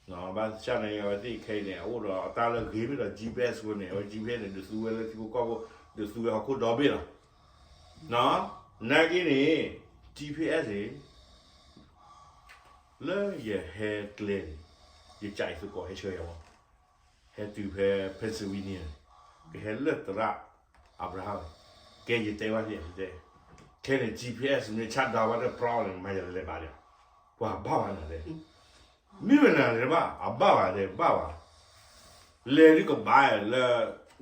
ဘၣ်ဆၣ်န့ၣ် အဝဲသ့ၣ်ခဲအံၤန့ၣ် အအိၣ်ဒီးတၢ်လၢဂ့ၤမ့ၢ်ဒီး G P S အဃိန့ၣ် အဝဲ G P S န့ၣ် ဒုးသူဝဲလၢထံဖိကီၢ်ဖိ ဒုးသူဝဲဟီၣ်ခိၣ်ဒီဘ့ၣ်လီၤ. နာ်က့န့ၣ် G P S န့ၣ် လၢယဟဲကျဲန့ၣ် ယကးအံၤသကိးဟဲဆှၢယၤမး, ဟဲတုၤဖဲ Pennsylvania န့ၣ် ကဟဲလၢသရၣ် Abraham ကဲယတဲဘၣ်ဖဲတဲ, ခဲန့ၣ် G P S မ့ၢ်ဆၣ်ဒၣ်ဘၣ်တၢ် problem န့ၣ် မၤယၤလဲၤဘၣ်ဒီး ပှၤဘၣ်ဘၣ်နၤလဲၣ်, မ့ၢ်ဝဲနၤလဲၣ်ဘၣ် အဘၣ်ဘၣ်တဲဘၣ်ဘၣ်, လဲၤဒုးကဘၣ်လၢ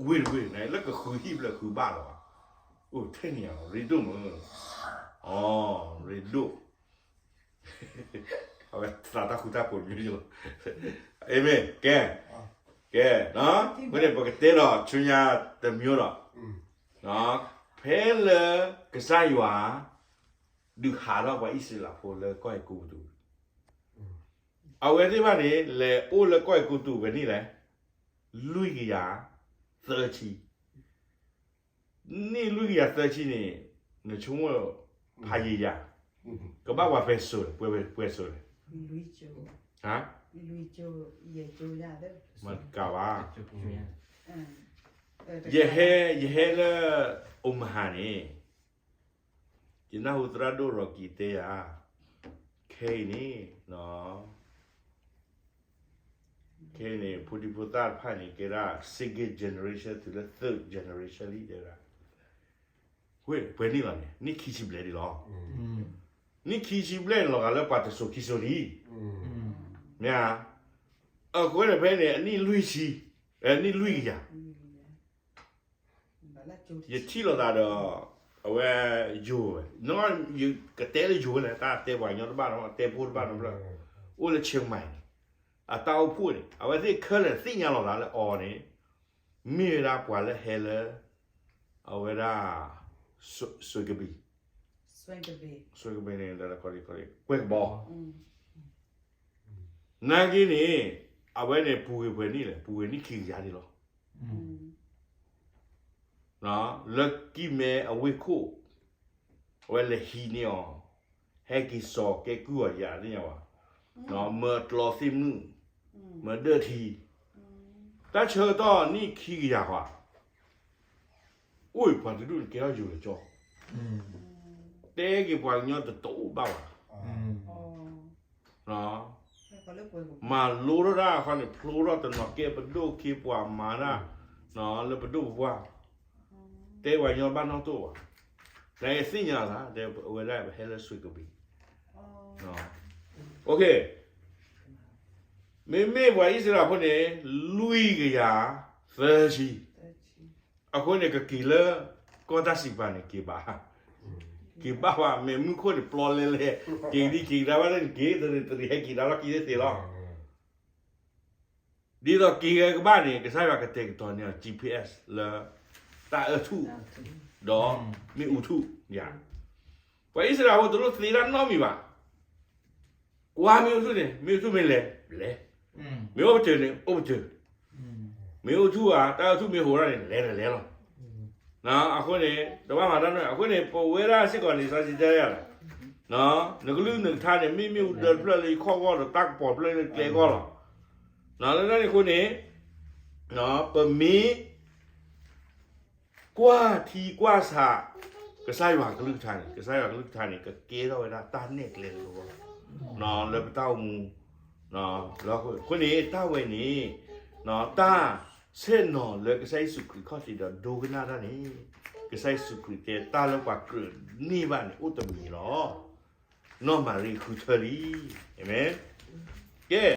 ဝ့ၢ်တဝ့ၢ်န့ၣ် လၢကဃုဟံၣ်ဖျၢၣ်ဃုဘၣ်လီၤဘၣ်, အိၣ်ထဲန့ၣ်ရ့ဒိၣ်မး, အရ့ဒိၣ် အဝဲသးတၢ်ဃူတၢ်ဖိးတမံၤလီၤ, အၤမ့ၣ် ကဲ, ကဲ, အဃိန့ၣ် ပကတဲဒီးဆူညါတမံၤဒီး, ဖဲလၢကစၢ်ယွၤ ဒုးဟးထီၣ်ပှၤအံၣ်စရ့လးဖိလၢကီၢ်အဲၤကူပတူး, အဝဲသ့ၣ်တဖၣ်န့ၣ် လဲၤအိၣ်လၢကီၢ်အဲၤကူပတူးဖဲန့ၣ်လဲၣ်, လွံၢ်ကယၤသၢဆံ, နံၣ်လွံၢ်ကယၤသၢဆံန့ၣ် နဆိကမိၣ်ဖးယံာ်ယၤ, ကဘၣ်ပှဲၤစိၤလဲၣ်, ပှဲၤစိၤလဲၣ်, မတကးဘၣ်, ယဟဲ, ယဟဲလၢ Omaha န့ၣ်, ယနၢ်ဟူသရၣ်ဒိၣ်ရီကံၤတဲယၤ, ခဲအံၤန့ၣ်, ခဲအံၤန့ၣ် ဖိဒံဖိသၣ်တဖၣ်န့ၣ် ကဲဒၣ် second generation တုၤလၢ third generation လံတဲဒၣ်, ဝဲပှဲၤနံၣ်လီၤန့ၣ် နံၣ်ခံဆံဘျဲၣ်ဒံးလီၤ, နံၣ်ခံဆံဘျဲၣ်န့ၣ်လီၤဂာ်လၢပှၤတစိၤခံစိၤလံ, မ့ၢ်ဧါ, အဃိန့ၣ်ဖဲန့ၣ် အနံၣ်လွံၢ်ဆံ, နံၣ်လွံၢ်ကယၤ ယထံၣ်လိာ်သးဒီး အဝဲယိၤဝဲ, ယကတဲလၢယိၤဝဲလဲၣ်, တၢ်တဲပှၤကညီတဘၣ်နီတဘျီ, တဲဖိတဘၣ်နီတဘျီ, အိၣ်လၢ Chiang Mai န့ၣ်, အတၢ်အိၣ်ဖှိၣ်န့ၣ် အဝဲသ့ၣ်ခဲလၢာ်သ့ၣ်ညါလီၤသးလၢအီၤန့ၣ် မ့ၢ်ဝဲဒၣ်ပှၤလၢဟဲလၢ အဝဲဒၣ် စွဲကဘံ, စွဲကဘံန့ၣ် ကွဲကဘီ နာ်က့န့ၣ် အဝဲန့ၣ်ပူၤကွံာ်ပှဲၤနံၣ်လဲၣ်, ပူၤကွံာ်နံၣ်ခံကယၤန့ၣ်လီၤ. လၢကံၢ်မဲအဝ့ၢ်ခိၣ်, အဝဲလဲၤဟံးန့ၢ်အီၤ, ဟဲက့ၤစိာ်ကဲကုၢ်အီၤယၤသ့ၣ်ညါဘၣ်, မၢကျီသ့ၣ်မုၣ်, မၢဒၢၣ်ထံ, တၢ်ဆၢကတီၢ်နံၣ်ခံကယၤဃီ, အိၣ်ပှၤတဒူၣ်န့ၣ်ကဲထီၣ်ယိၤလၢကၠီ, တဲက့ၤပှၤကညီတတိၤဘၣ်ဘၣ် မၤလိထီၣ်တၢ်အခီန့ၣ် ဖျိထီၣ်တနီၤကဲပဒိၣ်ခ့ပှၤမၤတၢ် လၢပဒိၣ်ပပှၢ်, တဲပှၤကညီဘၣ်နီၣ်တိၢ်ဘၣ်, နသ့ၣ်ညါသး တဲဝဲဒၣ်ပဟဲလၢစွဲကဘံ, မ့မ့ၢ်ပှၤအံၣ်စရ့လးဖိန့ၣ် လွံၢ်ကယၤသၢဆံ, အဃိန့ၣ် ကက့ၤလၢ ကီၢ်တၢ်စံးပာ်န့ၣ် က့ၤဘၣ်, က့ၤဘၣ်ဘၣ် မ့ၢ်မုၢ်ခိၣ်န့ၣ် ပျီလဲလဲ, က့ၤဒ်က့ၤကဒါဘၣ်လၢနက့ၤ တရံးဟဲက့ၤဒါလီၢ်ခံသ့သ့လီၤ. ဒ်သိးက့ၤဂဲၤကဘၣ်န့ၣ် ကစၢ်ယွၤကတဲာ်ကတီၤန့ၢ်အီၤ GPS လၢ တၢ်အၢထူၣ် ဒီးမ့ၣ်အူထူၣ်ယၤ, ပှၤအံၣ်စရ့လးဖိတလိၣ်သ့တၢ်နီတမံၤဘၣ်. ကွၢ်မ့ၣ်အူထူၣ်န့ၣ် မ့ၣ်အူထူၣ်မ့ၢ်လဲၤ လဲၤ, မ့ၢ်အိၣ်ပတုာ်န့ၣ် အိၣ်ပတုာ်, မ့ၣ်အူထူၣ်ဧါ တၢ်အၢထူၣ်မ့ၢ်ဟိးထီၣ်န့ၣ် လဲၤတလဲၤလီၤ. အဃိန့ၣ် တဘၣ်မၤတၢ်နီတမံၤ အဃိန့ၣ် ပဝဲဒၣ်စ့ၢ်ကီးန့ၣ် စီၤစံတဲယၤလီၤ, နကလုၢ်နကထါန့ၣ် မ့ၢ်မ့ၣ်အူဒၢတဖျၢၣ်လၢယခီၣ်ဂီၢ်ဒီးတၢ်ကပီၤတဖျၢၣ်လၢကျဲဂီၢ်လီၤ. လၢတၢ်န့ၣ်အဃိန့ၣ် ပမ့ၢ် ကွၢ်ထံကွၢ်ဆး ကစၢ်ယွၤကလုၢ်ကထါန့ၣ် ကစၢ်ယွၤကလုၢ်ကထါန့ၣ် ကကဲထီၣ်ဝဲဒၣ်တၢ်နဲၣ်ကျဲတဘိ လၢပတၢ်အိၣ်မူ အဃိန့ၣ် တၢ်ဝဲန့ၣ် တၢ်ဆဲ့နီၤလၢကစၢ်ယ့ၣ်ၡူးခရံာ်ခီၣ်ထံးဒီးဒိကနၣ်တၢ်န့ၣ် ကစၢ်ယ့ၣ်ၡူးခရံာ်တဲတၢ်လၢပှၤကြၢးန့ၢ်ဘၣ်န့ၣ် အိၣ်တမံၤလီၤ. နီၢ်မၤရံဃုထၢလံ. အၤမ့ၣ်. ကဲ,